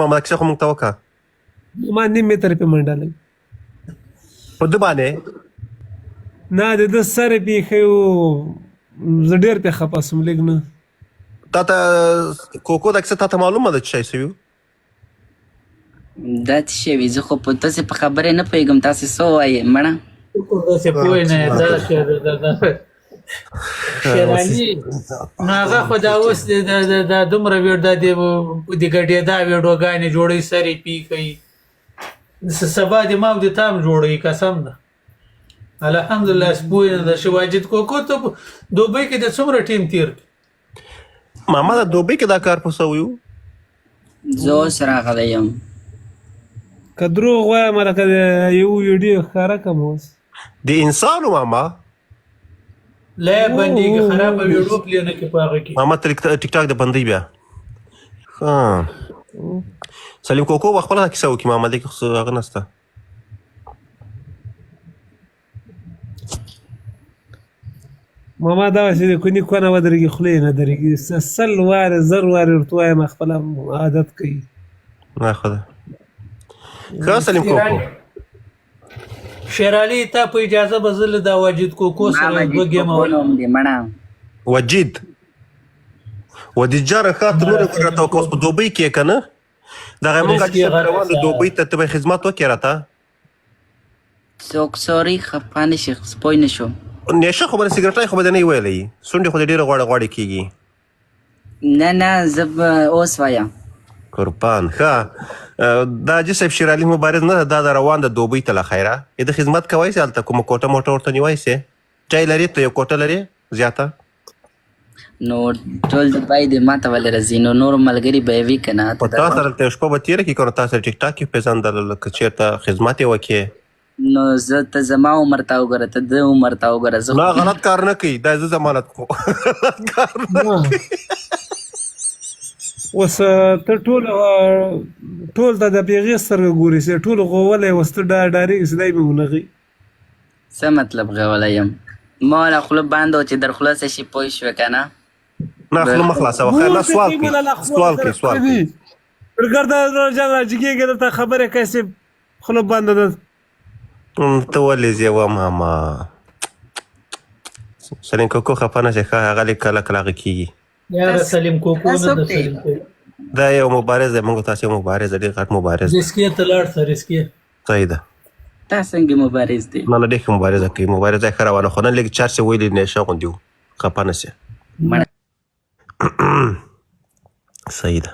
ماما کیسه خو موږ ته وکړه. ما نیم متر په منډه لګ. په ده باندې؟ نه د ده سر یې پېښی و، زه ډېر پرې خفه شوم لږ نه. تا ته کوکو دا کیسه تا ته معلومه ده چې شی سوي؟ دا څه شی وي؟ زه خو په تاسې په خبرې نه پوهېږم، تاسې څه وایې مړه؟ داسې پوه نه یې، دا شیرعلي نو هغه خو دا اوس دا دومره ویډ دا د د ګډېدا ویډیوګانې جوړوي، سر یې پی کوي، سبا دې ما او د تا هم جوړوي، قسم ده. الحمدلله پوه نه ده چې واجد کوکو ته دوبۍ کې د څومره ټیم تیر ماما د دوبۍ کې دا کار په سوی وو؟ زه اوس راغلی یم. که دروغ وایم لکه یو ویډیو ښکاره کړم اوس. د انسانو ماما لا بندیږي، خرابه ویډیو پلې نه کې په هغه کې. ماما ټیک ټاک د بندي بیا. ښه سلیم کوکو به خپله کیسه وکړي ماما، دې کې خو هغه نشته. ماما دا چې د کونی کونه ودرېږي خوله یې نه درېږي، سل وارې زر وارې ورته وایم خپله عادت کوي. نه ښه ده. ښه سلیم کوکو. شیرعلي تا په اجازه به زه له دا واجد کوکو سره ما یو دوه مجید ګیمه کوکو ولوبوم. نوم دی مړه. وجید ودی جاره ښه ته نور راته وکړه، اوس په دوبۍ کې که نه؟ دغه مونږ چې روان د دوبۍ ته، ته به خدمت وکړې راته؟ څوک سوري خفه نه شي، پوه نه شوم. نشه خو به سګرټای خو به نه ویلی، سونډې خو دې ډېرې غوړې غوړې کېږي. نه نه زه به اوس وایم. قربان. ښه دا حاجي صاحب شیرعلي مبارز نه ده، دا د روان د دوبۍ ته له خیره یې د خدمت کوی سي، هلته کومه کوټه موټه ورته نیوای سي؟ چای لرې ته؟ یو کوټه لرې زیاته؟ نو ټول دوبۍ دی ما ته ولې راځي؟ نو نور ملګري به یې وي که نه؟ په تا سره هلته یو شپه به تېره کړي که نه، تا سره ټیک ټاک کې پېژندله که چېرته خدمت یې وکړې. نو زه ته زما عمر ته وګوره، ته د عمر ته وګوره، زه نه غلط کار نه کوي، دا زه ضمانت کوم. غلط کار نه کوي. اوس ته ټول ټول ته د پیغې سترګه ګوري چې ټول غولی اوس ته ډارېږي چې دی مې ونه غي. څه مطلب غولی یم؟ ما له خوله بنده و چې در خلاصه شي، پوه شوې که نه؟ نه خوله مه خلاصوه، خیر نه سوال کوي، سوال کوي، سوال کوي. ګرده جان راجګېږي درته خبرې کوي چې خوله بنده ده. ته ولې ځې وه ماما؟ سلیم کوکو خفه نه شې، ښه هغه لږ کله کله هغه کېږي. یاره سلیم کوکو نه ده، سلیم کوکو دا یو مبارز دی، موږ تاسو یو مبارز دی، ډېر غټ مبارز دی. رسکې ته لاړ شه رسکې. صحیح ده. تا څنګه مبارز دی؟ نه نه ډېر ښه مبارزه کوي، مبارزه یې ښه روانه، خو نن لږ چرس یې ویلي نشه غوندې و، خفه نه شې. صحیح ده.